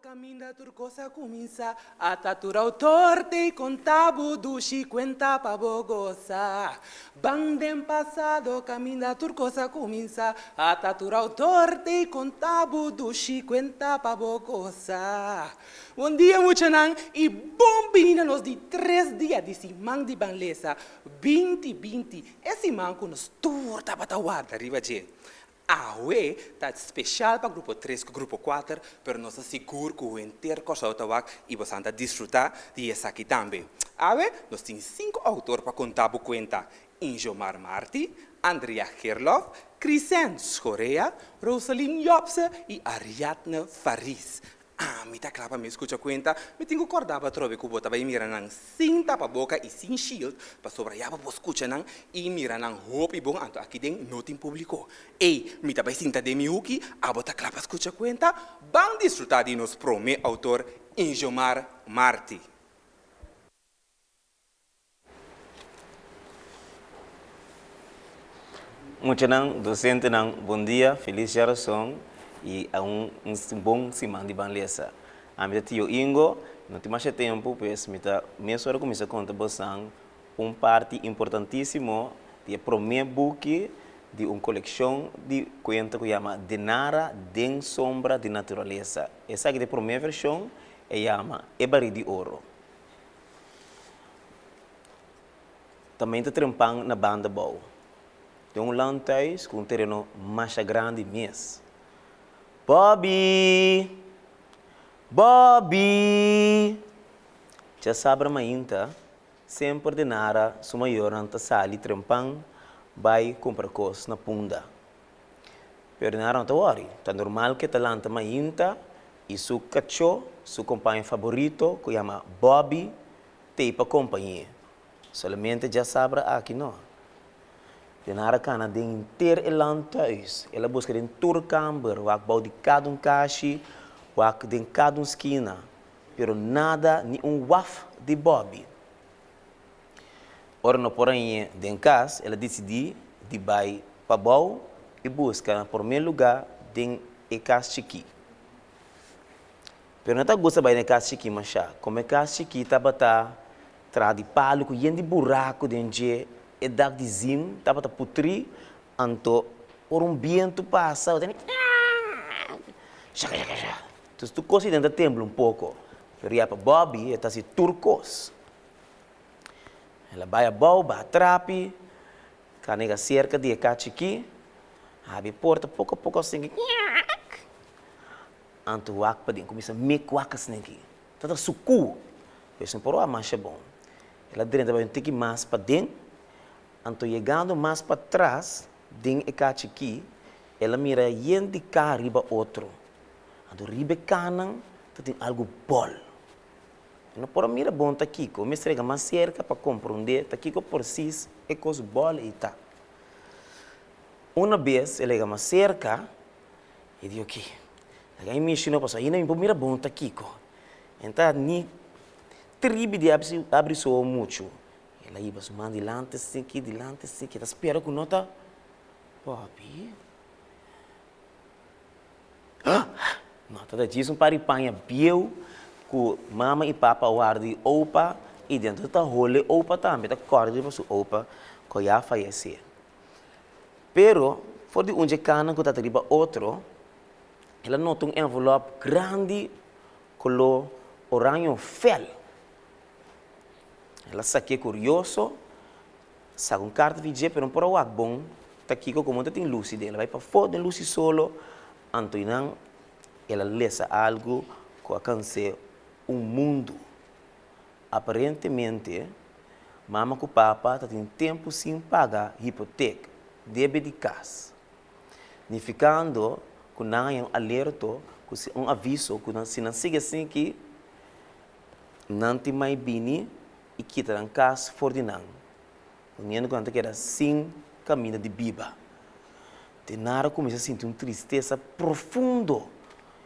kaminda tur kos a kuminsá, ata tur outor t'ei konta bo dushi kuenta pa bo gosa. Ban den pasado kaminda tur kos a kuminsá, ata tur outor t'ei konta bo dushi kuenta pa bo gosa. Bon dia muchanan i bon bini na nos di tres dia di siman di Ban Lesa 2020, e siman ku nos tur tabata warda riba dje. Awe ta special pa grupo tres cu grupo cuater, pero nos ta sigur cu henter Corsou ta wak y bosan ta disfruta di esaki tambe. Awe nos tin cinco autor pa conta bo cuenta, Injomar Marti, Andrea Gerlof, Chrisen Schorea, Rosalyn Jobse y Ariadne Faris. Ami ta kla pa mi skucha kuenta, mi tin ku kòrda bo atrobe ku bo ta bai mira nan sin tapa boka i sin shield, pasobra ya bo por skucha nan i mira nan hopi bon, anto aki den no tin públiko. Ey, mi ta bai sinta den mi huki, abo ta kla pa skucha kuenta? Ban disfrutá di nos promé outor, Injomar Marti. Muchanan, docentenan, bon dia, feliz djarason y a un bon siman di ban lesa. Ami ta Tio Ingo, no tin masha tempo, pues mi ta mesora cuminsa conta bosan un parti importantisimo di e prome buki di un coleccion di cuenta cu yama Denara den sombra di naturalesa. Esaki ta e prome version, e yama E Barí di Oro. Tambe ta trempan na banda bou. Den un landhuis ku un tereno masha grandi mes. Bobby! Bobby! Djasabra mainta, semper Denara su mayornan ta sali trempan bai kumpra kos na Punda. Pero Denara no ta wòri, ta normal ku e ta lanta mainta i su kachó, su kompaño faborito ku yama Bobby, T'ei pa kompañ'é. Solamente djasabra aki no. Denara kana den henter e landhuis. El a buska den tur kamber, wak bou di kada un kashi, wak den kada un skina, pero nada, ni un waf di Bobby. Ora no por hañ'é den kas, el a disidí di bai pabou i buska na promé lugá den e kas chikí. Pero no ta gusta bai na e kas chikí mashá. Komo e kas chikí tabata traha di palu ku yen di buraku den dje, e dak di zim tabata putrí, anto ora un bientu pasa bo ta tende shakashakasha. Entonces tur kos ei den ta tembla un poko. Pero ya pa Bobby e ta hasi tur kos. El a bai abou, baha trapi, kanega serka di e kas chikí, habri e porta poko poko asin. Anto wak paden kuminsá mek wak asina aki. Ta ta sukú. Pues no por wak masha bon. El a drenta bai un tiki mas paden. Anto yegando mas patras den e kachi aki, el a mira yen di ka riba otro. Anto riba e kanan ta tin algu bòl. E no por a mira bon ta kiko. E mester yega mas serka pa komprondé ta kiko presis e kos bòl ei ta. Una bes el a yega mas serka, E di oke, laga mi mishi no pasobra ainda mi por mira bon ta kiko. En ta ni tribi di abri su oho muchu. El a hiba su man dilanti asiki, dilanti asiki, e ta spera ku no ta Bobby. Ah! No ta djis un par di paña bieu ku mama i papa a warda di opa i dentro ta hole opa tambe, ta kòrda riba su opa ku ya a fayesé. Pero, for di un dje kanan ku ta riba otro, el a nota un envelòp grandi koló oraño fèl. El a sak'é kurioso, saka un karta di dje, pero no por a wak bon ta kiko, komo ta tin lusi den. El a bai pafó den lusi solo, anto i nan el a lesa algu ku a kans'é un mundu. Aparentemente, mama ku papa ta tin tempu sin paga hipotek, debe di kas, nifikando ku nan haña un alerto, ku si un aviso ku nan si nan sigui asin ki nan tin mai bini i kita nan kas for di nan, poniendo ku nan ta keda sin kaminda di biba. Denara kuminsá sinti un tristesa profundo,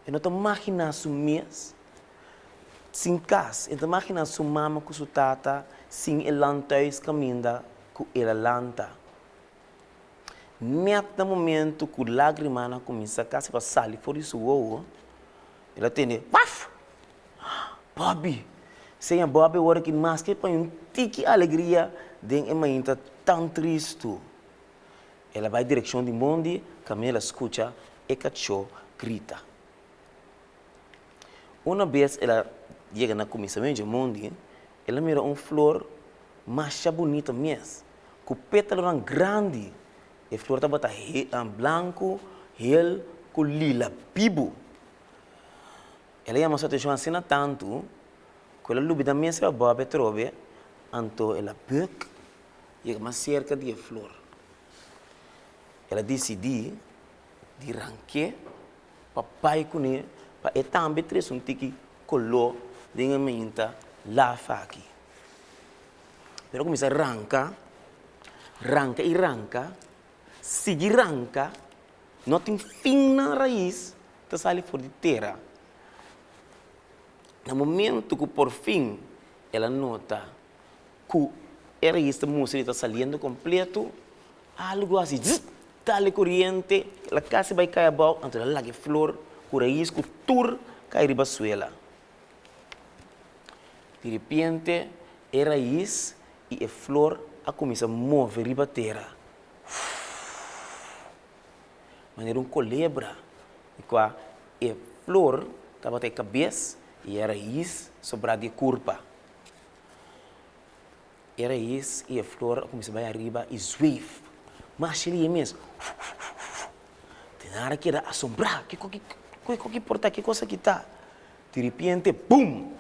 e no ta maginá su mes Sin kas, e ta magina su mama ku su tata sin e lantuis kaminda ku el a lanta. Nèt na momentu ku lágrimanan a kuminsá kasi pa sali for di su wowo, el a tende, Waf! Bobby! Seña Bobby ora ki maske pa un tiki alegria den e mainta tan tristu. El a bai direkshon di mondi kaminda el a skucha e kachó grita. Una bes el a yega na kuminsamentu dje mondi, el a mira un flor masha bunita mes, ku pétalonan grandi. E flor tabata blanku, hel ku lila bibu. El a yama su atenshon asina tantu ku el a lubida mes riba Bob atrobe, anto el a bùk yega mas serka di e flor. El a disidí di rank'é pa bai kuné pa e tambe trese un tiki koló den e mainta laf aki. El a kuminsá ranka, ranka i ranka, sigui ranka, no tin fin na rais ta sali for di tera. Na momento ku por fin el a nota ku e rais ta mustra di ta saliendo kompleto, algu hasi zzz, dal e koriente, el a kasi bai kai abou, anto el a laga e flor ku rais ku tur kai riba suela. Di repente e rais i e flor a kuminsá move riba tera. Manera un kolebra, di kua e flor tabata e kabes i e rais sobrá di e kurpa. E rais i e flor a kuminsá bai ariba i zweef masha lihe mes. Tenara keda asombrá, kiko kiko ki por ta, ki kos aki ta? Di ripiente, bum!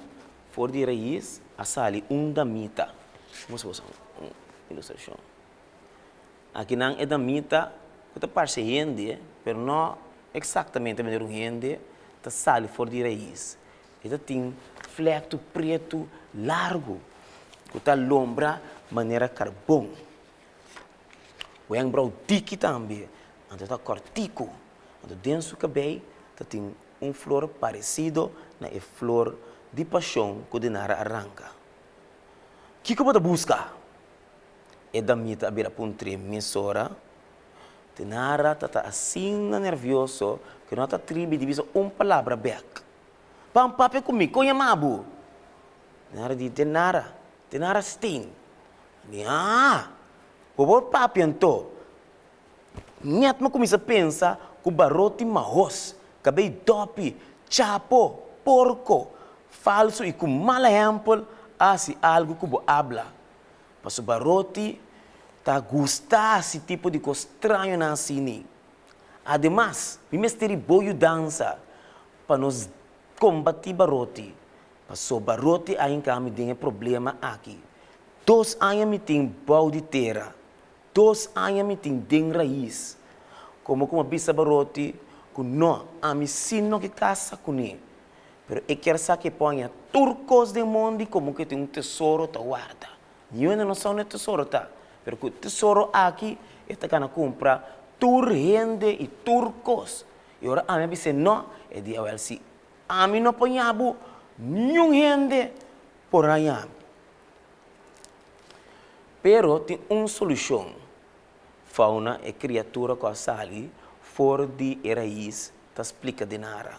For di e rais a sali un damita. Mustra boso un ilustrashon. Akinan e damita ku ta parse hende, pero no eksaktamente manera un hende, ta sali for di rais. E ta tin flèktu pretu largu ku ta lombra manera karbon. Wènkbrou diki tambe, anto ta kòrtiku. Anto den su kabei ta tin un flor paresido na e flor di pashon ku Dinara a ranka. Kiko bo ta buska? E damita a bira puntr'é mesora. Dinara ta ta asina nervioso ku e no ta tribi di bisa un palabra bèk. Ban papia ku mi, kon yama bo? Dinara di, Dinara, Dinara Steen. Mi, Ah! Bo por papia anto? Nèt mi a kuminsá pensa ku baroti mahos, kabei dòpi, chapo, porko, falsu i ku mal ehèmpel a hasi algu ku bo abla. Pasobra baroti ta gusta hasi tipo di kos strañonan asini. Ademas, mi mester di bo yudansa pa nos kombatí baroti, pasobra baroti a hinka mi den e problema aki. Dos aña mi tin bou di tera. Dos aña mi tin den rais. Komo ku mi a bisa Baroti ku no, ami sí no ke kasa kuné. Pero e kier sa ku e por haña tur kos den mondi komo ku e tin un tesoro ta warda. Niun hende no sa unda e tesoro ta, pero ku e tesoro aki e ta gana kumpra tur hende i tur kos. I ora ami a bis'é no, e di, Awèl, si ami no por haña bo, niun hende por haña mi. Pero tin un solushon. Fauna, e kriatura ku a sali for di e rais, ta splika Dinara.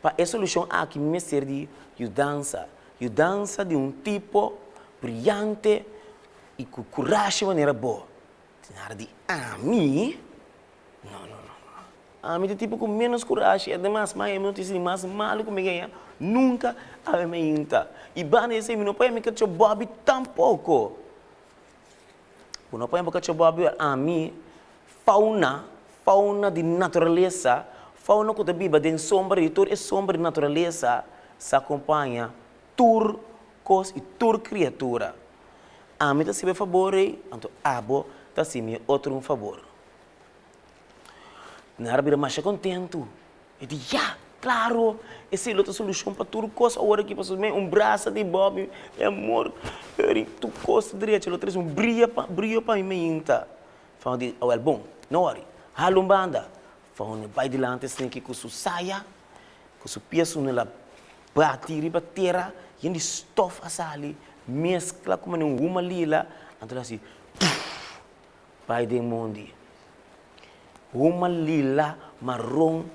Pa e solushon aki mi mester di yudansa, yudansa di un tipo briante i ku kurashi manera bo. Dinara di, Ami? No, no, no, no. Ami ta tipo ku ménos kurashi. Ademas, mai mi no tin sinti mas malu ku mi gaña nunka awe mainta. I banda di esei mi no por mi kachó Bobby tampoko. Bo no por bo kachó Bobby, ami fauna, fauna di naturalesa, fauna ku ta biba den sombra di tur e sombra di naturalesa sa kompaña tur kos i tur kriatura. Ami ta hasiba e fabor ei, anto abo ta hasi mi otro un fabor. Nan a bira masha kontentu. E di, Ya, klaro, esei lo ta solushon pa tur kos awor aki, pasobra mi un brasa di bo, mi amor, i tur kos ta drecha, lo trese un bria pa, brio pa mi mainta. Faun di, Awèl, bon, no wòri, hala un banda. Faun a bai dilanti esaki ku su saya, ku su pia sunu el a bati riba tera, yen di stof a sali, meskla ku manera un huma lila, anto el a hasi, puf! Bai den mondi. Huma lila maron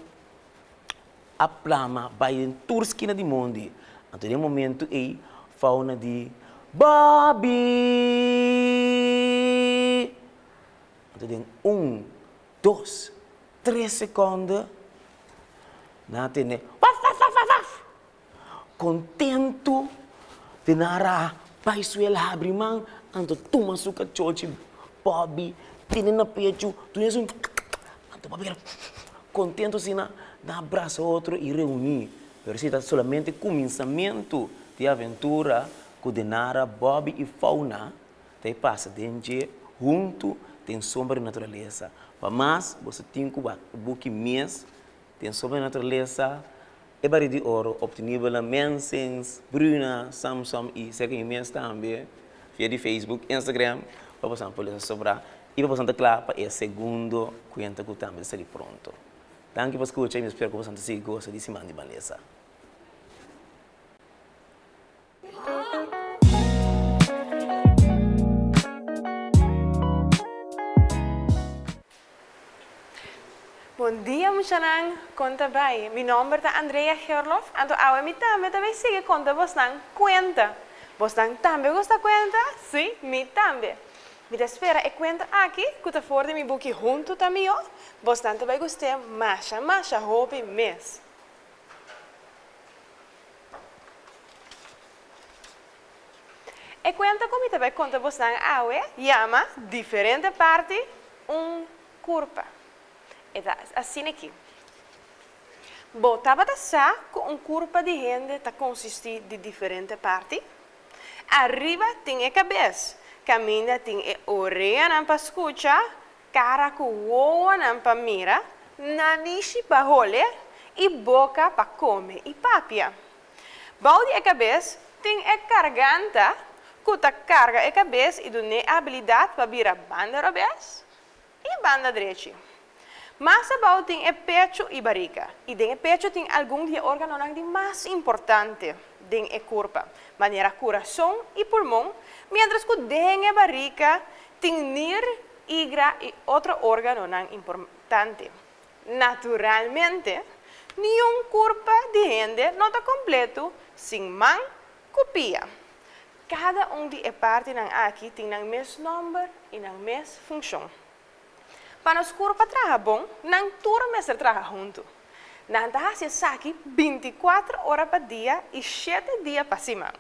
a plama bai den tur skina di mondi. Anto den e momento ei Fauna di, Bobby! Anto den un, dos, tres sekonde nan a tende waf waf waf waf waf! Kontentu den nan raha bai suela habri man anto tuma su kachochi Bobby tene na pechu tune su anto Bobby keda kontentu asina nan a brasa otro i reuní pero esei ta solamente kuminsamentu di aventura ku Denara, Bobby i Fauna ta e pasa den dje huntu den sombra di naturalesa. Pa mas boso tin ku wak e buki mes den sombra di naturalesa, E Bari di Oro, obtenibel na Mensings, Bruna, Samsom i serka mi mes tambe via di Facebook, Instagram, pa boso por lesa sobrá i pa boso ta kla pa e segundo kuenta ku tambe ta sali pronto. Danki pa skucha i mi spera ku boso ta sigui gosa di Siman di Malesa. Bon dia muchanan, kon ta bai? Mi nomber ta Andrea Gerlof, anto awe mi tambe ta bai sigui konta bosnan kuenta. Bosnan tambe gusta kuenta? Sí, mi tambe. Mi ta spera e kuenta aki, ku ta for di mi buki Huntu ta Mihó, bosnan ta bai gust'é masha masha hopi mes. E kuenta ku mi ta bai konta bosnan awe yama Diferente parti, un kurpa. E ta asina aki. Bo tabata sa ku un kurpa di hende ta konsistí di diferente parti? Ariba tin e kabes, kaminda tin e oreanan pa skucha, Kara ku wowonan pa mira, nanishi pa hole i boka pa kome i papia. Bou di e kabes tin e karganta ku ta karga e kabes i dun'é abilidat pa bira banda robes i banda drechi. Mas abou tin e pechu i barika, i den e pechu tin algun di e organonan di mas importante den e kurpa, manera kurason i pulmon, miéntras ku den e barika tin nir Igra i otro órganonan importante. Naturalmente, niun kurpa di hende no ta kompletu sin man ku pia. Kada un di e partinan aki tin nan mes nòmber i nan mes funshon. Pa nos kurpa traha bon, nan tur mester traha huntu. Nan ta hasi esaki bintikuater ora pa dia i shete dia pa siman.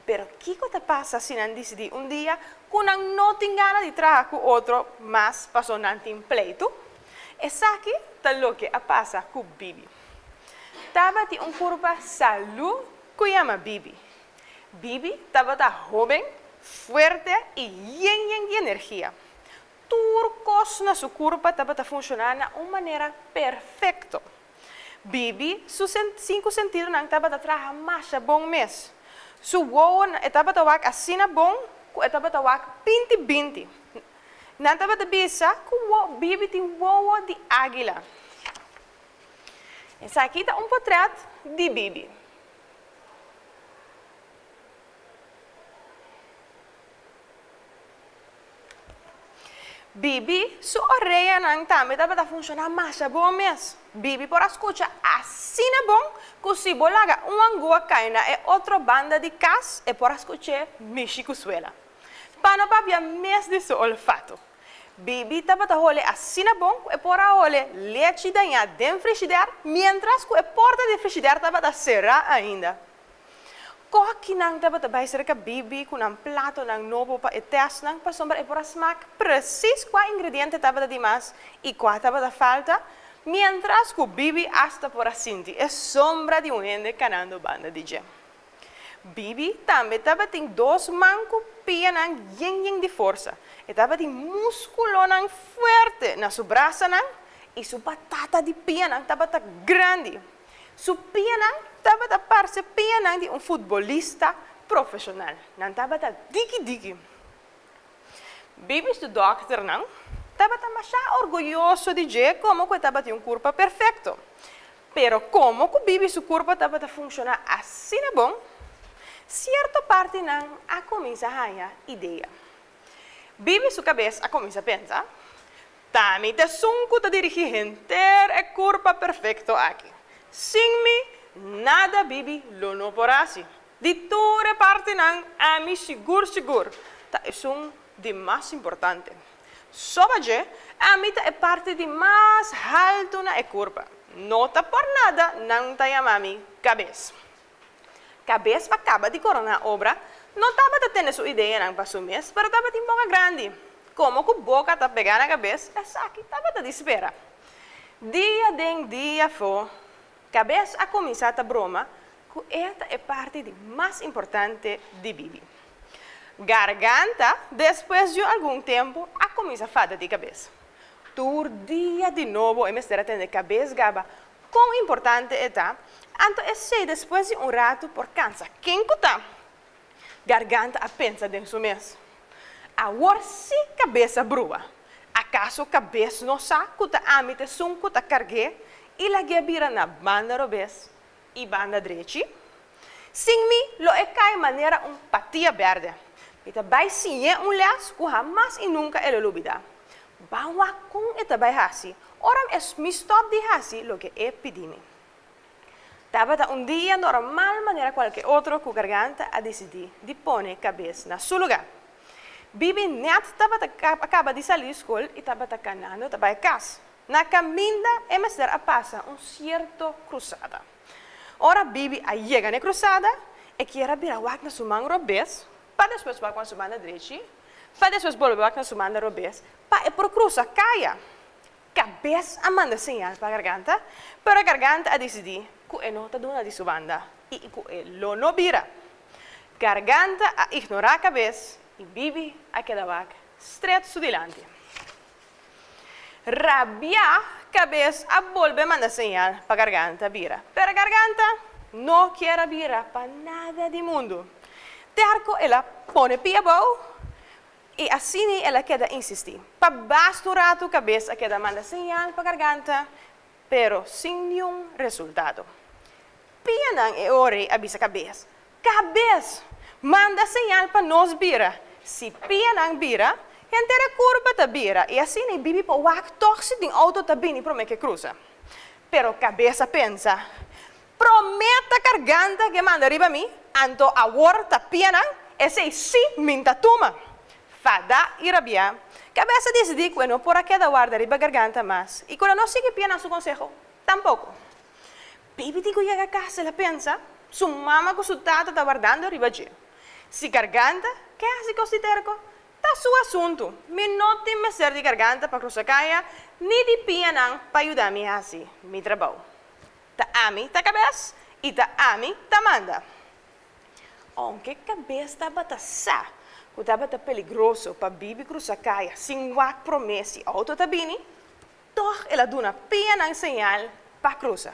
Pero kiko ta pasa si nan disidí un dia ku nan no tin gana di traha ku otro mas paso nan tin pleitu? Esaki ta loke a pasa ku Bibi. Tabatin un kurpa salú ku yama Bibi. Bibi tabata hóben, fuerte i yen yen di energia. Tur kos na su kurpa tabata funshoná na un manera perfekto. Bibi su sinku sentidonan tabata traha masha bon mes. Su wowonan e tabata wak asina bon ku e tabata wak binti binti. Nan tabata bisa ku Bibi tin wowo di águila. Esaki ta un potrèt di Bibi. Bibi su oreanan tambe tabata funshoná masha bon mes. Bibi por a skucha asina bon ku si bo laga un angua kai na e otro banda di kas e por a skuch'é mishi ku suela. Pa no papia mes di su olfato. Bibi tabata hole asina bon ku e por a hole lechi dañá den frishider miéntras ku e porta di frishider tabata será ainda. Kòkinan tabata bai serka Bibi ku nan platonan nobo pa e tèstnan pasobra e por a smak presis kua ingrediente tabata di mas i kua tabata falta, miéntras ku Bibi asta por a sinti e sombra di un hende kanando banda di dje. Bibi tambe tabatin dos man ku pianan yen yen di forsa. E tabatin múskulonan fuerte na su brasanan i su batata di pianan tabata grandi. Su pianan tabata parse pianan di un futbolista profeshonal. Nan tabata diki diki. Bibi su dòkternan tabata masha orguyoso di dje komo ku e tabatin un kurpa perfekto. Pero komo ku Bibi su kurpa tabata funshoná asina bon, sierto partinan a kuminsá haña idea. Bibi su kabes a kuminsá pensa, Ta mi ta esun ku ta dirigí henter e kurpa perfekto aki. Sin mi, Nada Bibi lo no por hasi. Di tur e partinan, ami sigur sigur ta esun di mas importante. Soba dje, ami ta e parti di mas haltu na e kurpa. No ta por nada nan ta yama mi kabes. Kabes pa kaba di koroná obra no tabata tene su ideanan pa su mes, pero tabatin boka grandi. Komo ku boka ta pegá na kabes, esaki tabata di spera. Dia den dia afó, Kabes a kuminsá ta broma ku e ta e parti di mas importante di Bibi. Garganta, despues di un algun tempu, a kuminsá fada di kabes. Tur dia di nobo e mester a tende kabes gaba kon importante e ta, anto esei despues di un ratu por kansa ken ku ta. Garganta a pensa den su mes, Awor sí kabes a brua. Akaso kabes no sa ku ta ami ta esun ku ta karg'é i lag'é bira na banda robes i banda drechi? Sin mi lo e kai manera un patia bèrdè. Mi ta bai siñ'é un lès ku hamas i nunka e lo lubidá. Ban wak kon e ta bai hasi ora mi stòp di hasi loke e pidi mi. Tabata un dia normal manera kualke otro ku Garganta a disidí di pone kabes na su lugá. Bibi nèt tabata a kaba di sali di skol i tabata kanando ta bai kas. Na kaminda e mester a pasa un sierto krusada. Ora Bibi a yega na e krusada, e kier a bira wak na su man robes, pa despues wak na su banda drechi, pa despues bolbe wak na su banda robes, pa e por krusa kaya. Kabes a manda señal pa Garganta, pero Garganta a disidí ku e no ta duna di su banda i ku e lo no bira. Garganta a ignorá Kabes i Bibi a keda wak stret su dilanti. Rabiá, Kabes a bolbe manda señal pa Garganta bira, pero Garganta no kier a bira pa nada di mundu. Terko el a pone pia abou I asina el a keda insistí. Pa basta un ratu kabes a keda manda señal pa garganta, pero sin niun resultado. Pianan e ora ei a bisa kabes, Kabes! Manda señal pa nos bira! Si pianan bira, henter e kurpa ta bira i asina e bibi por wak tòg si tin outo ta bini promé ke krusa. Pero kabes a pensa, Promé ta karganta ke manda riba mi, anto awor ta pianan, esei sí min ta tuma. Fadá i rabiá, Kabes a disidí ku e no por a keda warda riba garganta mas i ku lo no sigui pianan su konseho tampoko. Bibi tin ku yega kas, el a pensa, su mama ku su tata ta wardando riba dje. Si garganta ke hasi kos di terko, ta su asuntu. Mi no tin mester di garganta pa krusa kaya ni di pianan pa yuda mi hasi mi trabou. Ta ami ta kabes i ta ami ta manda. Ounke kabes tabata sa ku tabata peligroso pa Bibi krusa kaya sin wak promé si outo ta bini, tòg el a duna pianan señal pa krusa.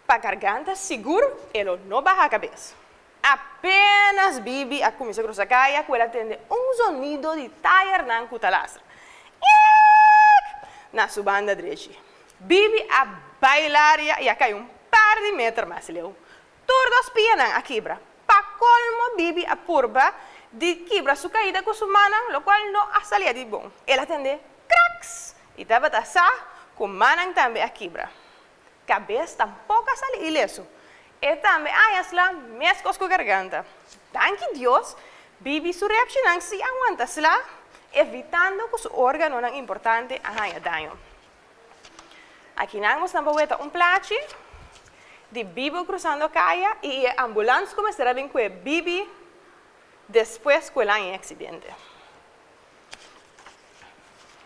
Pa garganta sigur e lo no baha kabes. Apenas Bibi a kuminsá krusa kaya ku el a tende un zonido di tayernan ku ta lastra. Iek! Na su banda drechi. Bibi a bai laria i a kai un par di meter mas leu. Tur dos pianan a kibra. Pa kolmo Bibi a purba di kibra su kaida ku su mannan, lokual no a salia di bon. El a tende kraks! I tabata sa ku mannan tambe a kibra. Kabes tampoko a sali ileso. E tambe a haña sla meskos ku garganta. Danki Dios, Bibi su repchinan si a wanta sla, evitando ku su órganonan importante a haña daño. Akinan nos nan por weta un plachi di Bibo krusando kaya i e ambulans ku mester a bin kue Bibi despues ku el a haña e aksidente.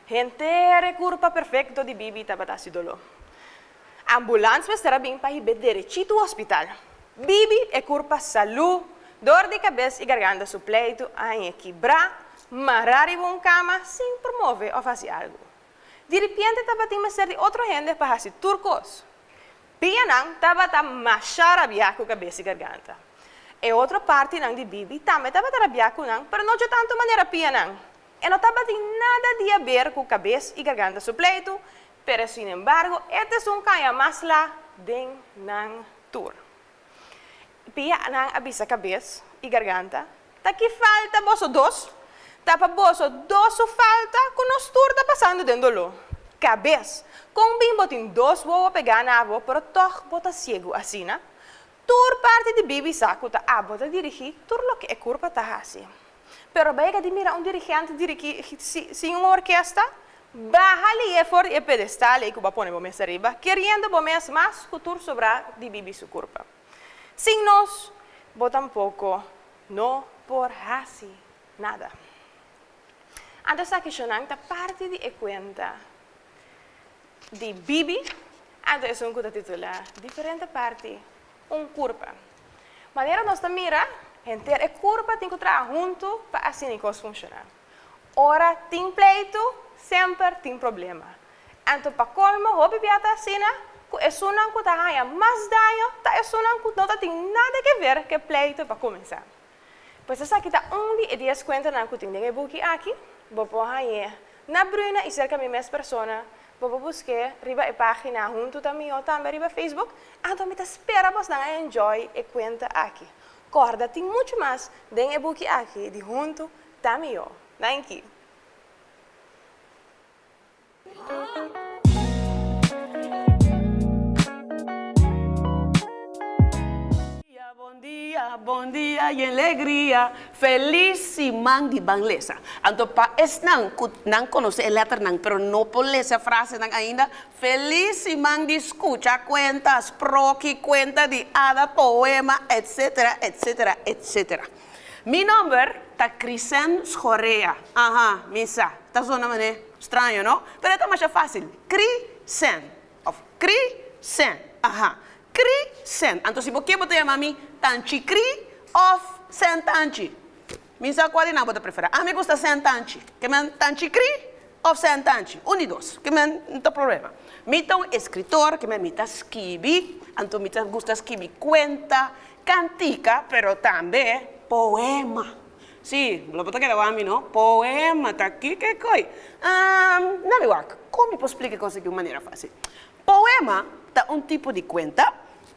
Henter e kurpa perfekto di Bibi tabata hasi doló. Ambulans mester a bin pa hib'é derechitu hospital. Bibi e kurpa salú, dor di kabes i garganta su pleitu a hañ'é kibrá, mará riba un kama sin por move òf hasi algu. Diripiente tabatin mester di otro hende pa hasi tur kos. Pianan tabata masha rabiá ku kabes i garganta. E otro partinan di Bibi tambe tabata rabiá ku nan, pero no dje tantu manera pianan. E no tabatin nada di haber ku kabes i garganta su pleitu, pero sinembargo e ta esun kaña mas la den nan tur. Pianan a bisa kabes i garganta, Ta ki falta boso dos? Ta pa boso dos su falta ku nos tur ta pasando den doló. Kabes! Kon bin bo tin dos wowo pegá na bo pero tòg bo ta siegu asina? Tur parti di Bibi sa ku ta abo ta dirigí tur loke e kurpa ta hasi. Pero bo yega di mira un dirigente dirigí sin un orkesta? Baha lié for di e pedestal ei ku bo a pone bo mes ariba, keriendo bo mes mas ku tur sobrá di Bibi su kurpa. Sin nos, bo tampoko no por hasi nada. Anto esaki shonnan ta parti di e kuenta di Bibi, anto esun ku ta titulá Diferente parti, un kurpa. Manera nos ta mira, henter e kurpa tin ku traha huntu pa asina e kos funshoná. Ora tin pleitu, semper tin problema. Anto pa kolmo hopi bia ta asina ku esunnan ku ta haña mas daño ta esunnan ku no ta tin nada ke ver ku e pleitu pa kuminsá. Pues esaki ta un di e dies kuentanan ku tin den e buki aki. Bo por hañ'é na Bruna i serka mi mes persona. Bo por busk'é riba e página Huntu Ta Mihó tambe riba Facebook. Anto mi ta spera bosnan a enjoy e kuenta aki. Kòrda tin muchu mas den e buki aki di Huntu Ta Mihó. Danki! Bon dia, bon dia y alegria, Feliz siman di ban lesa. Anto pa esnan cu nan conoce e letternan pero no por lesa frasenan ainda, Feliz siman di scucha cuenta, sproki, cuenta di ada, poema, etc. Etc. Etc. Mi nomber ta Crisen Schorea. Aha, mi sa, ta zona mane straño, no? Pero e ta masha fácil. Cri-sen, of Cri-sen. Aha, Cri-sen. Anto si bo ke bo ta yama mi Tanchi Cri of Sen Tanchi. Mi sa cual di nan bo ta prefera. Ami gusta Sen Tanchi. Ke men Tanchi Cri of Sen Tanchi. Un di dos. Ke men no ta problema. Mi ta un escritor, ke men mi ta skibi. Anto mi ta gusta skibi cuenta, Kantika, pero tambe poema. Sí, lo bo ta keda wak mi no. Poema ta kiko koi? Na mi wak, kon mi por splika e kos aki un manera fásil? Poema ta un tipo di kuenta,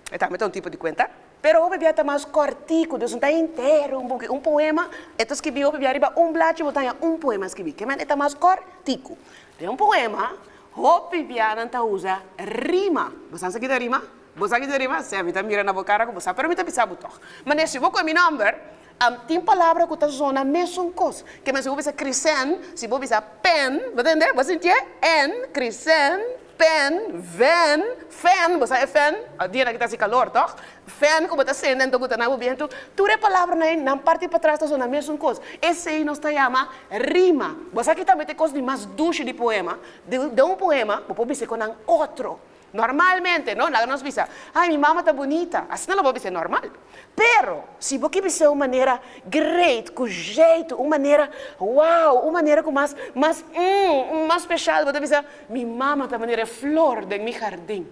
e tambe ta un tipo di kuenta, pero hopi bia ta mas kòrtiku, dus no ta henter un buki. Un poema, e ta skibí hopi bia riba un blachi bo ta haña un poema skibí. Ke manera e ta mas kòrtiku. Den un poema, hopi bia nan ta usa rima. Bo sa esaki ta rima? Bo sa kiko riba? Sè, mi ta mira na bo kara ku bo sa, pero mi ta bisa bo tòg. Manera si bo kohe mi nòmber, tin palabra ku ta zona mesun kos. Ke men si bo bisa Krisen, si bo bisa pen, bo ta tende? Bo sintié? En, Krisen, pen, ven, fèn, bo sa e fèn? Dianan ki ta hasi kalor, tòg? Fèn ku bo ta sende anto ku ta na bo bientu. Tur e palabranan ei, nan parti patras ta zona mesun kos. Esei nos ta yama rima. Bo sa ki tambe ta e kos di mas dushi di poema? Den un poema, bo por bisa e konan otro. Normalmente, no, laga nos bisa, Ay, mi mama ta bunita. Asina lo bo bisa, normal. Pero, si bo ke bis'é un manera great, ku jeitu, un manera wow, un manera ku mas, mas, mm, mas speshal, bo ta bisa, Mi mama ta manera e flor den mi hardin.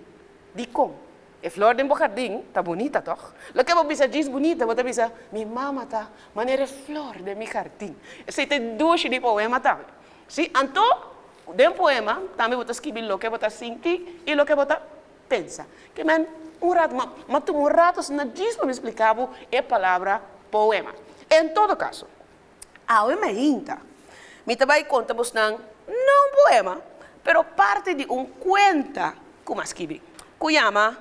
Dikon? E flor den bo hardin ta bunita, tòg? Loke bo bisa djis bunita, bo ta bisa, Mi mama ta manera e flor den mi hardin. Esei ta e dushi di poema tambe. Sí, anto Den poema tambe bo ta skibi loke bo ta sinti i loke bo ta pensa. Ke men un rato, ma ma tuma un rato asina djis pa mi splika bo e palabra poema. En todo kaso, awe mainta mi ta bai konta bosnan no un poema, pero parti di un kuenta ku mi a skibi, ku yama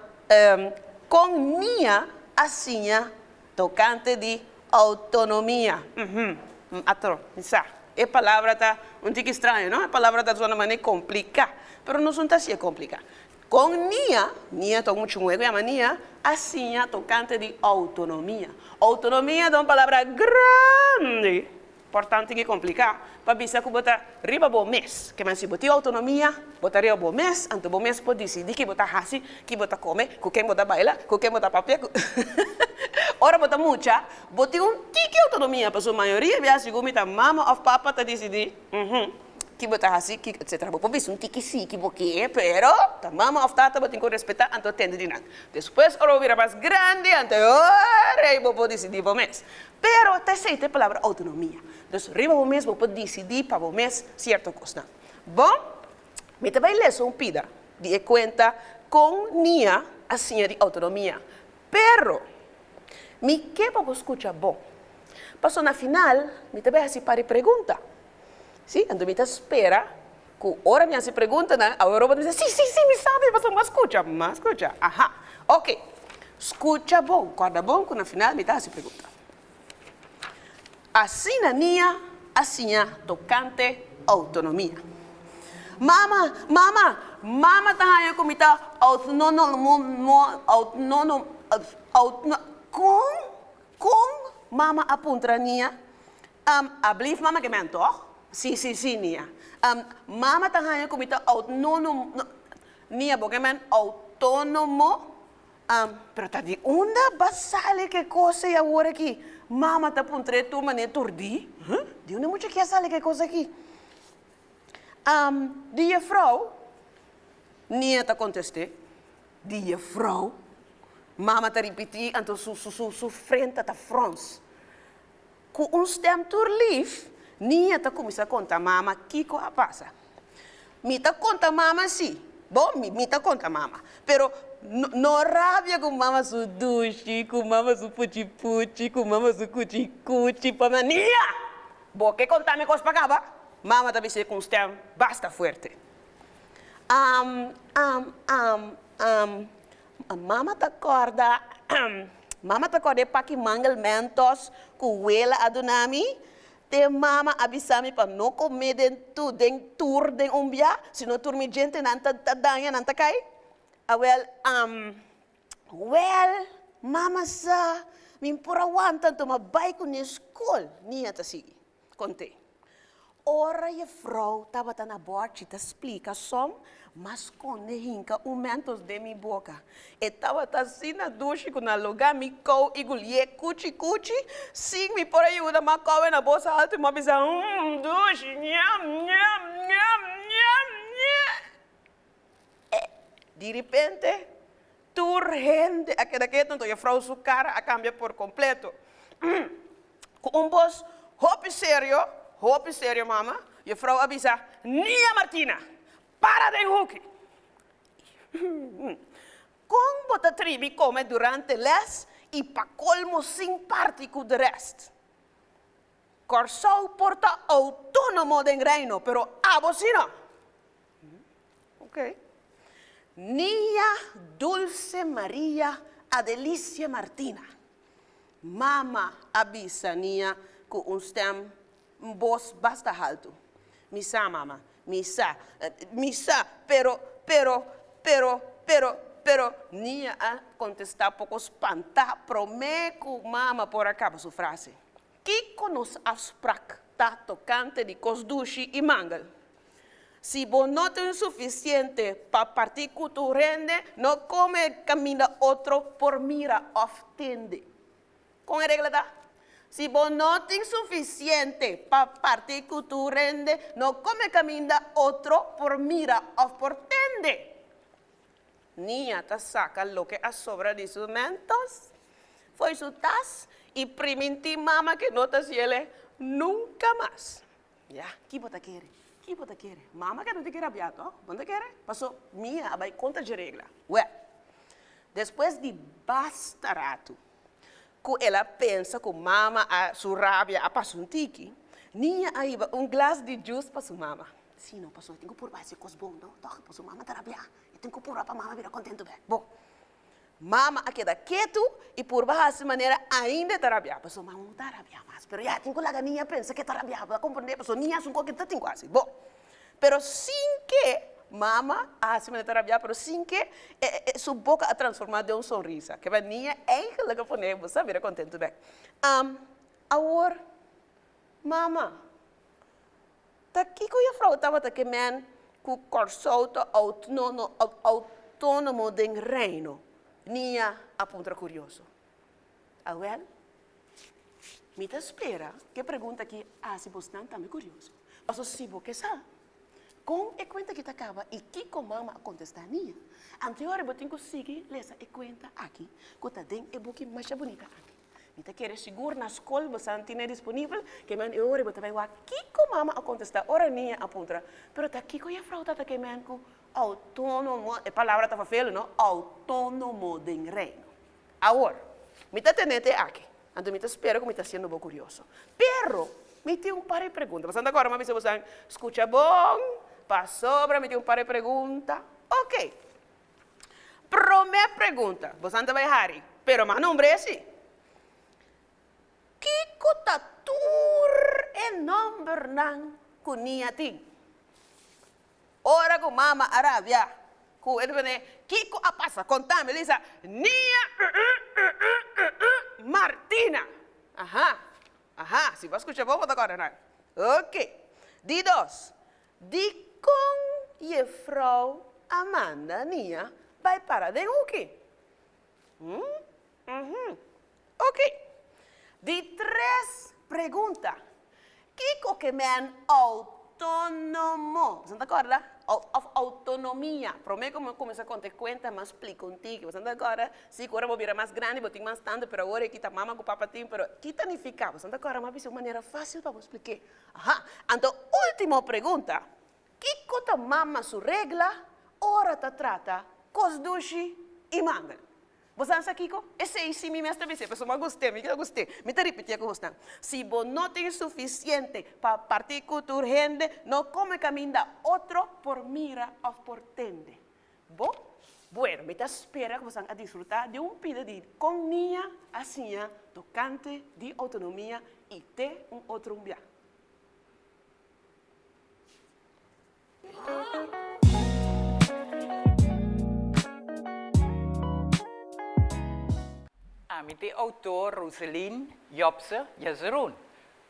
Kon Nia a siña Tokante di outonomia. Uhum. Atro, mi sa. E palabra ta un tiki straño, no? E palabra ta sona manera kompliká. Pero nos no ta hasié kompliká. Kon Nia, Nia ta un mucha muhé ku yama Nia, a siña tokante di outonomia. Outonomia ta un palabra grandi. Por tantu ke kompliká pa bisa ku bo ta riba bo mes. Ke men si bo tin outonomia, bo ta riba bo mes, anto bo mes por disidí ki bo ta hasi, ki bo ta kome, ku ken bo ta baila, ku ken bo ta papia, ku Ora bo ta mucha, bo tin un tiki outonomia, pasobra mayoria biaha segun mi ta mama òf papa ta disidí, uhum. Ki bo ta hasi, ki etcetera. Bo por bisa un tiki si ki bo ke, pero ta mama of tata bo tin ku respetá anto tende di nan. Despues ora bo bira mas grandi anto e ora ei bo por disidí bo mes. Pero ta esei ta e palabra outonomia. Dus riba bo mes bo por disidí pa bo mes sierto kosnan. Bon, mi ta bai lesa un pida di e kuenta kon Nia a siña di outonomia. Pero, mi ke pa bo skucha bon. Pasobra na final mi ta bai hasi par di pregunta. Sí, anto mi ta spera. Ku ora mi hasi preguntanan, awe Robert ta bisa, Si, si, si, mi sabi, pasobra mi a skucha. Mi a skucha. Aha. Oke. Skucha bon. Kòrda bon ku na final mi ta hasi pregunta. Asina Nia a siña tokante outonomia. Mama, mama, mama ta haña ku mi ta outnonomo, outnono, outno, kon? Kon? Mama a puntra Nia. Um, ablief mama ke men toch? Si, si, si, Nia. Um, mama ta haña ku mi ta outnono, Nia, bo ke men outonomo? Um, pero ta di unda ba sali ke kos ei awor aki? Mama ta puntr'é tur manera turdí. Huh? Di unda mucha ke a sali ke kos aki? Um, di jefrou, Nia ta kontest'é. Di jefrou? Mama ta ripití, anto su, su, su, su frenta ta frons. Ku un stèm tur lif, Nia ta kuminsá konta mama kiko a pasa. Mi ta konta mama sí. Bo, mi, mi ta konta mama. Pero no, no rabia ku mama su dushi, ku mama su puchi puchi, ku mama su kuchi kuchi pa mi. Nia! Bo ke konta mi kos pa kaba? Mama ta bis'é ku un stèm basta fuerte. Am, am, am, am, Mama ta kòrda, mama ta kòrda e paki mangel Mentos ku wela a duna mi. Te mama a bisa mi pa no kome den tu den tur den un bia, sino tur mi djentenan ta ta daña, nan ta kai. Awèl, wèl, mama sa mi por a wanta anto m'a bai kuné skol, Nia ta sigui kont'é. Ora jefrouw tabata na bòrchi ta splika som, m'a skonde hinka un Mentos den mi boka. E tabata asina dushi ku na lugá mi kou i gulié kuchi kuchi, sin mi por a yuda m'a kowe na bos haltu i m'a bisa, Umm, dushi, ñam, ñam, ñam, ñam, ñam. Di ripente, tur hende a keda ketu, anto jefrouw su kara a kambia por kompleto. Ku un bos hopi serio, hopi serio mama, jefrouw a bisa, Nia Martina, para den huki! Kon bo ta tribi kome durante les i pa kolmo sin parti ku de rest? Kòrsou por ta outónomo den Reino, pero abo si no! Ok. Nia Dulce Maria Adelicia Martina. Mama a bisa Nia ku un stèm, un bos basta haltu. Mi sa, mama, mi sa, mi sa, pero, pero, pero, pero, pero, Nia a kontestá poko spantá promé ku mama por a kaba su frase. Kiko nos afsprak ta tokante di kos dushi i mangel? Si bo no tin sufisiente pa parti ku tur hende, no kome kaminda otro por mira òf tende. Kon e regla ta? Si bo no tin sufisiente pa parti ku tur hende, no kome kaminda otro por mira òf por tende. Nia ta saka loke a sobra di su Mentos fo'i su tas i primintí mama ke no ta hasiele nunka mas. Ya, ki bo ta kere? Ki bo ta kere? Mama ke no ta kere abiá tòg? Bo no ta kere? Paso Mia a bai kontra dje regla. Wèl, despues di basta ratu ku el a pensa ku mama a su rabia a pasa un tiki, Nia a hiba un glas di djus pa su mama. Si no, pasobra e tin ku purba hasi kos bon, no? Tòg, pasobra mama ta rabiá. E tin ku purba pa mama bira kontentu bèk. Bon, mama a keda ketu i purba hasi manera ainda e ta rabiá. Pasobra mama no ta rabiá mas, pero ya e tin ku laga Nia pensa ku e ta rabiá. Bo ta komprendé? Pasobra Nia hasi un kos ku e ta tin ku hasi. Bon, pero sin ke mama a hasi manera e ta rabiá, pero sin ke e su boka a transformá den un sonrisa. Ke bai Nia eigenlik a pone bo sa bira kontentu bèk. Awor, mama. Ta kiko jefrou tabata ke men ku Kòrsou ta outónomo den Reino? Nia a puntra kurioso. Awèl, mi ta spera ku e pregunta aki a hasi bosnan tambe kurioso. Pasobra si bo ke sa kon e kuenta aki ta kaba i kiko mama a kontestá Nia, anteora bo tin ku sigui lesa e kuenta aki ku ta den e buki masha bunita aki. Mi ta kere sigur na skol bo san tine disponibel, ke men e ora bo ta bai wak kiko mama a kontestá ora niña a puntra, pero ta kiko jefrou ta ta ke men ku outónomo, e palabra ta fafelu no, outónomo den Reino. Awor, mi ta tene te aki, anto mi ta spera ku mi ta hasiendo bo kurioso. Pero, mi tin un par di pregunta. Bo san ta kòrda mi a bisa bosan, skucha bon. Pasobra mi tin un par di pregunta. Ok. Promé pregunta, bosan ta bai hari, pero m'a nombr'é sí. Kiko ta tur e nòmbernan ku Nia tin? Ora ku mama a rabia ku e ta pone, Kiko a pasa? Konta mi, Lisa. Nia Martina. Aha, aha, si bo a skucha bon bo ta kòrda nan. Ok. Di dos, Dikon yefrou a manda Nia bai para den huki? Uhum. Ok. Di tres pregunta. Kiko ke men outónomo? Boso ta kòrda? Òf outonomia. Promé ku mi kuminsá konta e kuenta mi a splika un tiki. Boso ta kòrda? Si, ku ora bo bira mas grandi bo tin mas tantu, pero awor aki ta mama ku papa tin, pero ki ta nifiká? Boso ta kòrda? Mi a bisa un manera fásil pa bo splik'é. Aha. Anto último pregunta. Kiko ta mama su regla ora ta trata kos dushi i mangel? Bo sa sa kiko? Esei si mi mes ta bis'é, pasobra mi a gust'é, mi a gust'é. Mi ta ripitié ku bosnan, Si bo no tin sufisiente pa partí ku tur hende, no kome kaminda otro por mira òf por tende. Bo? Bueno, mi ta spera ku bosan a disfrutá di un pida di kon Nia a siña tokante di outonomia i te un otro un bia. Ami ta e outor Roselien Jobse Jezeroen,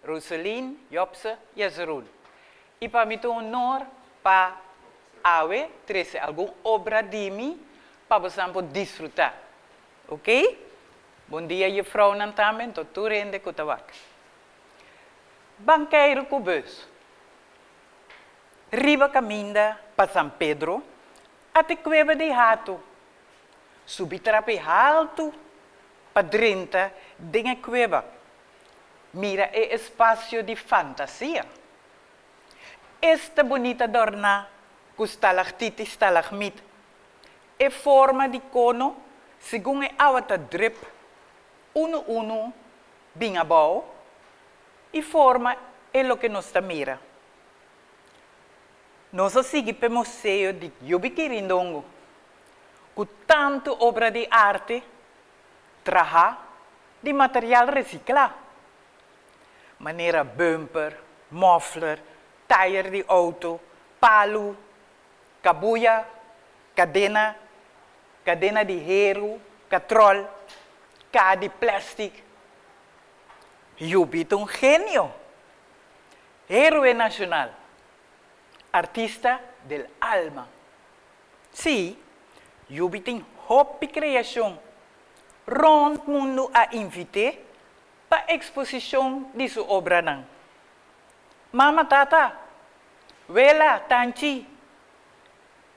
Roselien Jobse Jezeroen. I pa mi ta un honor pa awe trese algun obra di mi pa bosan por disfrutá. Oké? Bon dia jefrounan tambe, anto tur hende ku ta wak. Ban keiru ku bus. Riba kaminda pa San Pedro a te kueba di hatu. Subi trapi haltu pa drenta den e kueba. Mira e espasio di fantasia. Esta bunita dòrná ku stalagtit i stalagmit. E forma di kono segun e awa ta drip unu unu bin abou i forma e loke nos ta mira. Nos a sigui p'e museo di Yubi Kirindongo, ku tantu obra di arte trahá di material resiklá, manera bumper, mòfler, tayer di outo, palu, kabuya, kadena, kadena di heru, katròl, kaha di plèstik. Yubi ta un genio! Héroe nacional, artista del alma. Sí, Yubi tin hopi creacion. Rond mundo a invit'é pa exposicion di su obranan. Mama, tata, wela, tanchi,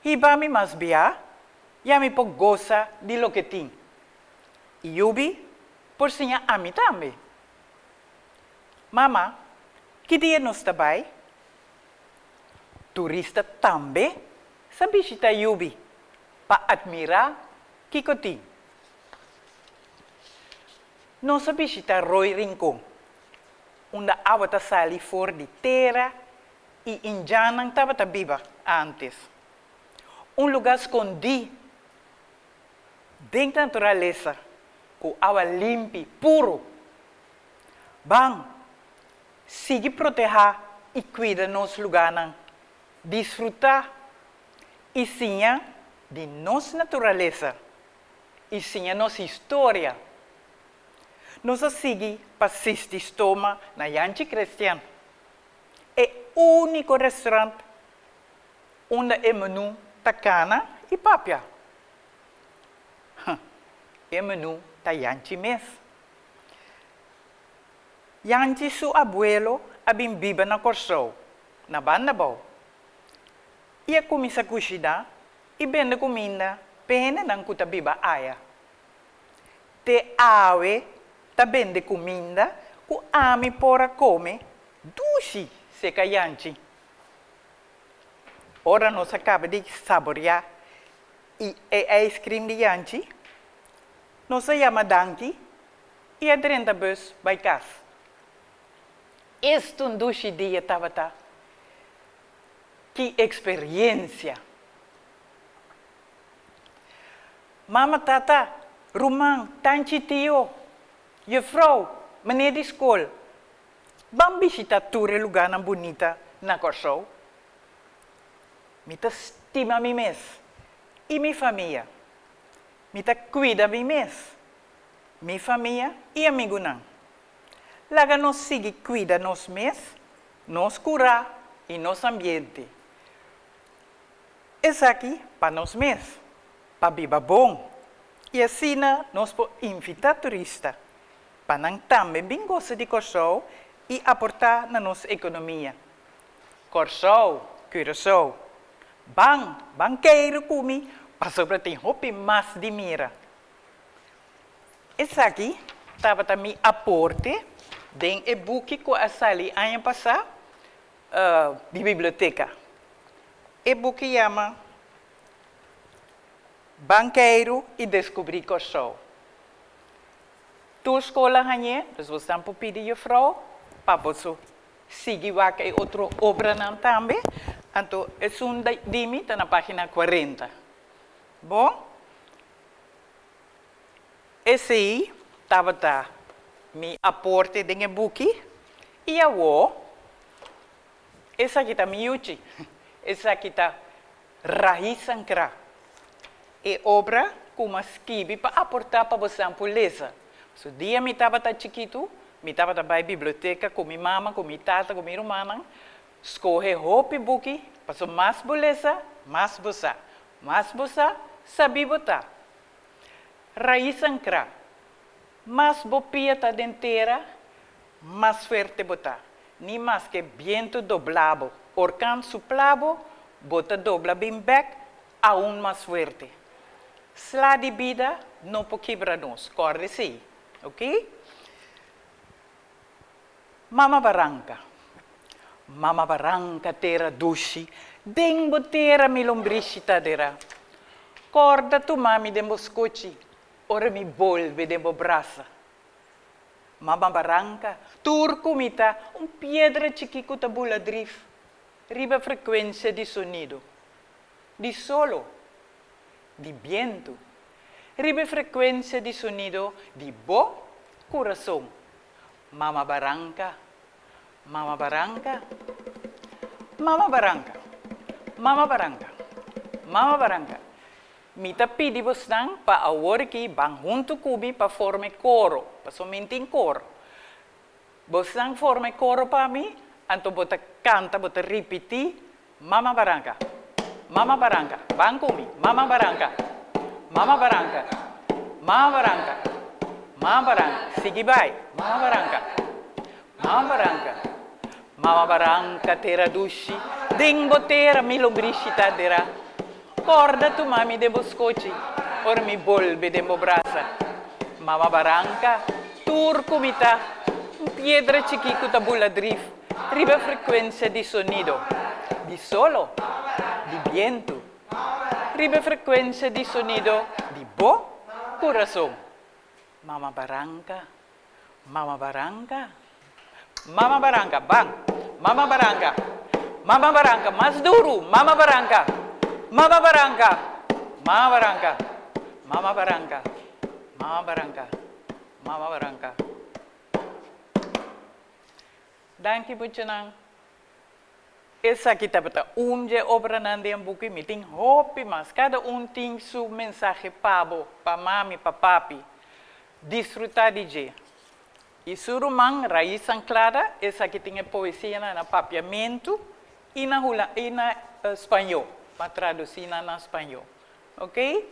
hiba mi mas bia, ya mi por gosa di loke tin. I Yubi por siña ami tambe. Mama, ki dia nos ta bai? Turista tambe sa bishita Yubi pa admirá kiko tin. Nos a bishita Rooi Rincon, unda awa ta sali for di tera i indjannan tabata biba ántes. Un lugá skondí den naturalesa ku awa limpi, puru. Ban, sigui protehá i kuida nos lugánan, disfrutá i siña di nos naturalesa i siña nos historia. Nos a sigui pa sisti stoma na Yanchi Crestian, e úniko restaurant unda e menú ta kana i papia. E menú ta Yanchi mes. Yanchi su abuelo a bin biba na Kòrsou, na Bandabou, i a kuminsá kushiná i bende kuminda p'e hendenan ku ta biba aya. Te awe ta bende kuminda ku ami por a kome dushi seka Yanchi. Ora nos a kaba di saboriá i e ijskrim di Yanchi, nos a yama danki i a drenta bus bai kas. Esta un dushi dia tabata! Ki experiencia! Mama, tata, ruman, tanchi, tio, juffrouw, meneer di skol, ban bishita tur e lugánan bunita na Kòrsou. Mi ta stima mi mes i mi famia. Mi ta kuida mi mes, mi famia i amigunan. Laga nos sigui kuida nos mes, nos kurá i nos ambiente. Esaki pa nos mes, pa biba bon i asina nos por invitá turista pa nan tambe bin gosa di Kòrsou i aportá na nos ekonomia. Kòrsou, Curaçao, ban, ban keiru ku mi pasobra tin hopi mas di mira. Esaki tabata mi aporte den e buki ku a sali aña pasá di biblioteka. E buki yama Ban keiru i deskubrí Kòrsou. Tur skol a hañ'é, dus boso por pidi jufrou pa boso sigui wak e otro obranan tambe. Anto esun di mi ta na página kuarenta. Bon, esei tabata mi aporte den e buki i awor Esaki ta mi yuchi. Esaki ta Rais Ankrá. E obra ku m'a skibi pa aportá pa bosan por lesa. Su dia mi tabata chikitu, mi tabata bai biblioteka ku mi mama, ku mi tata, ku mi rumannan, skohe hopi buki, pasobra mas bo lesa, mas bo sa. Mas bo sa, sabí bo ta. Rais Ankrá. Mas bo pia ta den tera, mas fuerte bo ta. Ni maske bientu dobla bo, orkan supla bo, bo ta dobla bin bek aun mas fuerte. Sla di bida no por kibra nos, kòrda esei, ok? Mama Baranka Mama Baranka tera dushi, den bo tera mi lombrishi ta derá. Kòrda tuma mi den bo skochi, ora mi bolbe den bo brasa. Mama Baranka, tur ku mi ta un piedra chikí ku ta bula drif riba frekuensia di sonido, di solo, di bientu, riba e frekuensia di sonido di bo kurason. Mama Baranka, Mama Baranka, Mama Baranka, Mama Baranka, Mama Baranka. Mi ta pidi bosnan pa awor aki ban huntu ku mi pa forma e koro, pasobra mi tin koro. Bosnan forma e koro pa mi, anto bo ta kanta, bo ta ripití, Mama Baranka, Mama Baranka, ban ku mi, Mama Baranka, Mama Baranka, Mama Baranka, Mama Baranka, sigui bai, Mama Baranka, Mama Baranka, Mama Baranka tera dushi, den bo tera mi lombrishi ta dera. Corda tuma mi den bo scochi, ora mi bolbe den bo brasa. Mama Baranka, tur cu mi ta, un piedra chiki cu ta bula drif riba frecuencia di sonido, di solo, di bientu, riba frecuencia di sonido di bo curason. Mama Baranka, Mama Baranka, Mama Baranka, ban! Mama Baranka, Mama Baranka, mas duru! Mama Baranka, Mama Baranka, Mama Baranka, Mama Baranka, Mama Baranka, Mama Baranka. Danki muchanan. Esaki tabata un dje obranan den buki. Mi tin hopi mas. Kada un tin su mensahe pa bo, pa mami, pa papi. Disfrutá di dje. I su ruman Rais Anclada, esaki tin e poesianan na papiamentu i na hula i na spañó, pa tradusí nan na spañó. Oké?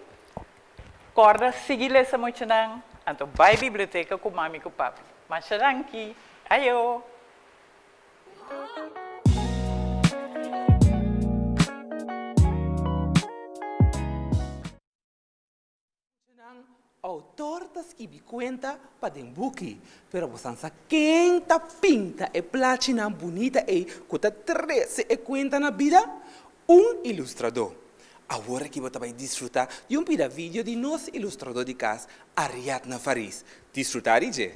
Kòrda sigui lesa muchanan, anto bai biblioteka ku mami ku papi. Masha danki. Ayo! Nan outor ta skibi kuenta pa den buki, pero bo san sa ken ta pinta e plachinan bunita ei ku ta trese e kuenta na bida? Un ilustradó. Awor aki bo ta bai disfrutá di un pida video di nos ilustradó di kas, Ariadna Faris. Disfrutá di dje!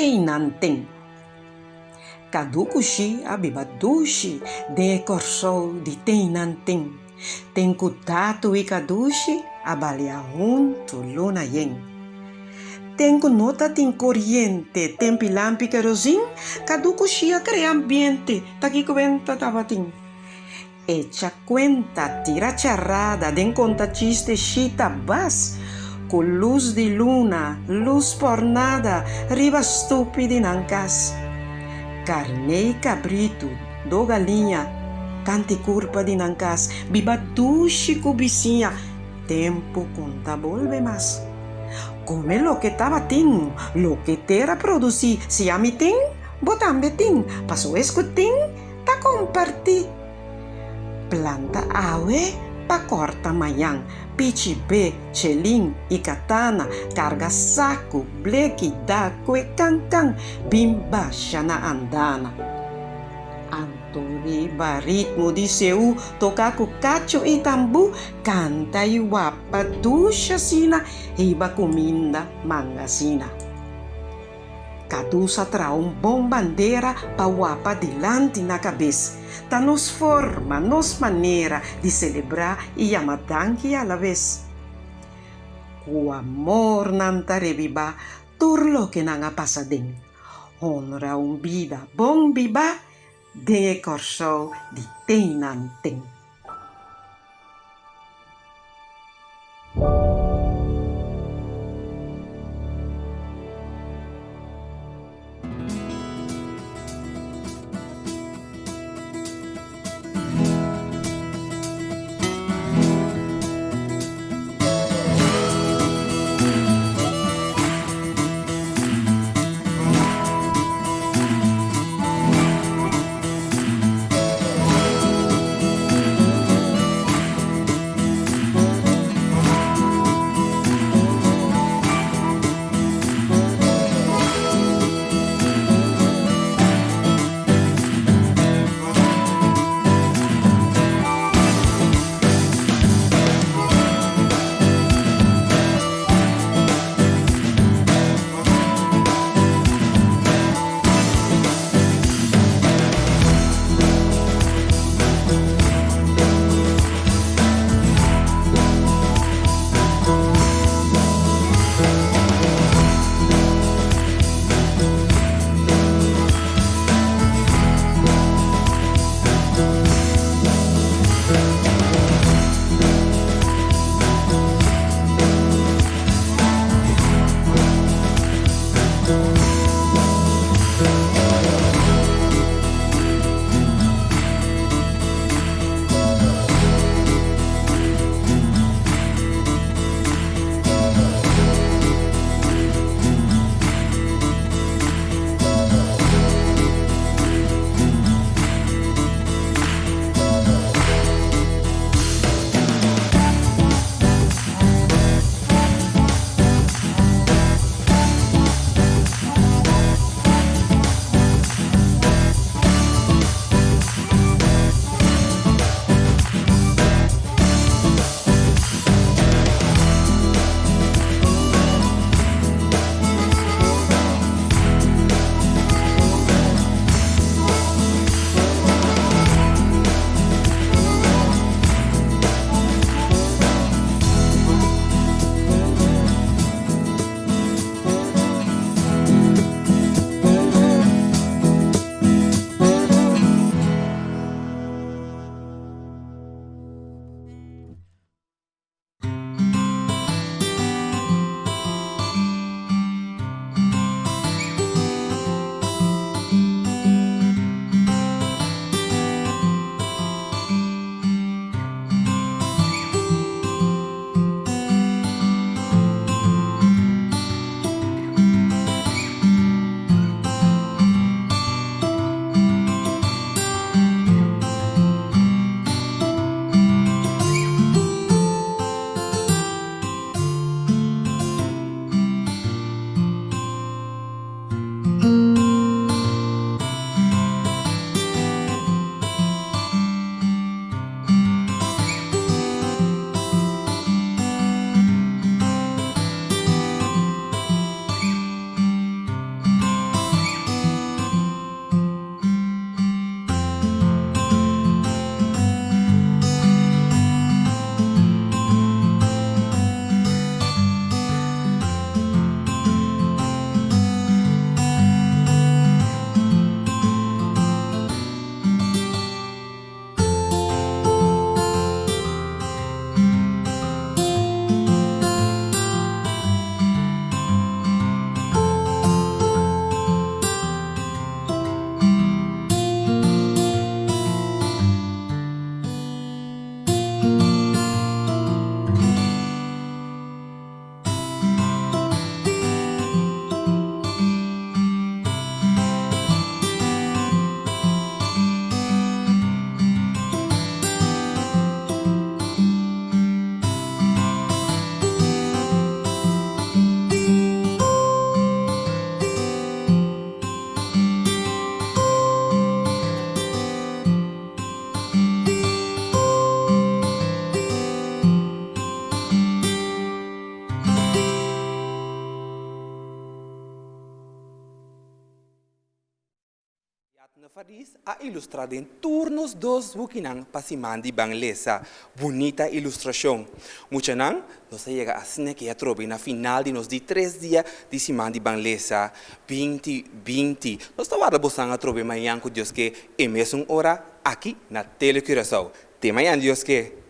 teinan ten. Kadu ku shi a biba dushi den e Kòrsou di teinan ten. Ten ku Tatu i Kadushi a balia huntu luna yen. Ten ku no ta tin koriente, ten pilampi kerozin, Kadu ku shi a krea ambiente, ta ki kuenta tabatin? Echa kuenta, tira charada, den konta chiste shi ta bas, ku lus di luna, lus pòrnada riba stupi di nan kas. Karné i kabritu, do galiña, kanti kurpa di nan kas, biba dushi ku bisiña, tempu ku n ta bolbe mas. Kome loke tabatin, loke tera produsí, si ami tin, bo tambe tin, paso es ku tin, Ta kompartí. Planta awe pa kòrta mañan, pichi be, chelin i katana, karga saku, bleki, da kue kan kan, bin basha na andana. Anto riba ritmo di seú toka ku kachu i tambú, kanta i wapa dushi asina, hiba kuminda mangasina. Kadus a traha un bon bandera pa wapa dilanti na kabes. Ta nos forma, nos manera di selebrá i yama danki alabes. Ku amor nan ta rebibá tur loke nan a pasa den. Honra un bida bon bibá den e Kòrsou di teinan ten. Faris a ilustrá den tur nos dos bukinan pa siman di Ban Lesa. Bunita ilustrashon! Muchanan, nos a yega asina ke atrobe na final di nos di tres dia di siman di Ban Lesa 20 20. Nos ta warda bosan atrobe mañan ku Dios ke e mesun ora aki na Tele Curaçao. Te mañan Dios ke!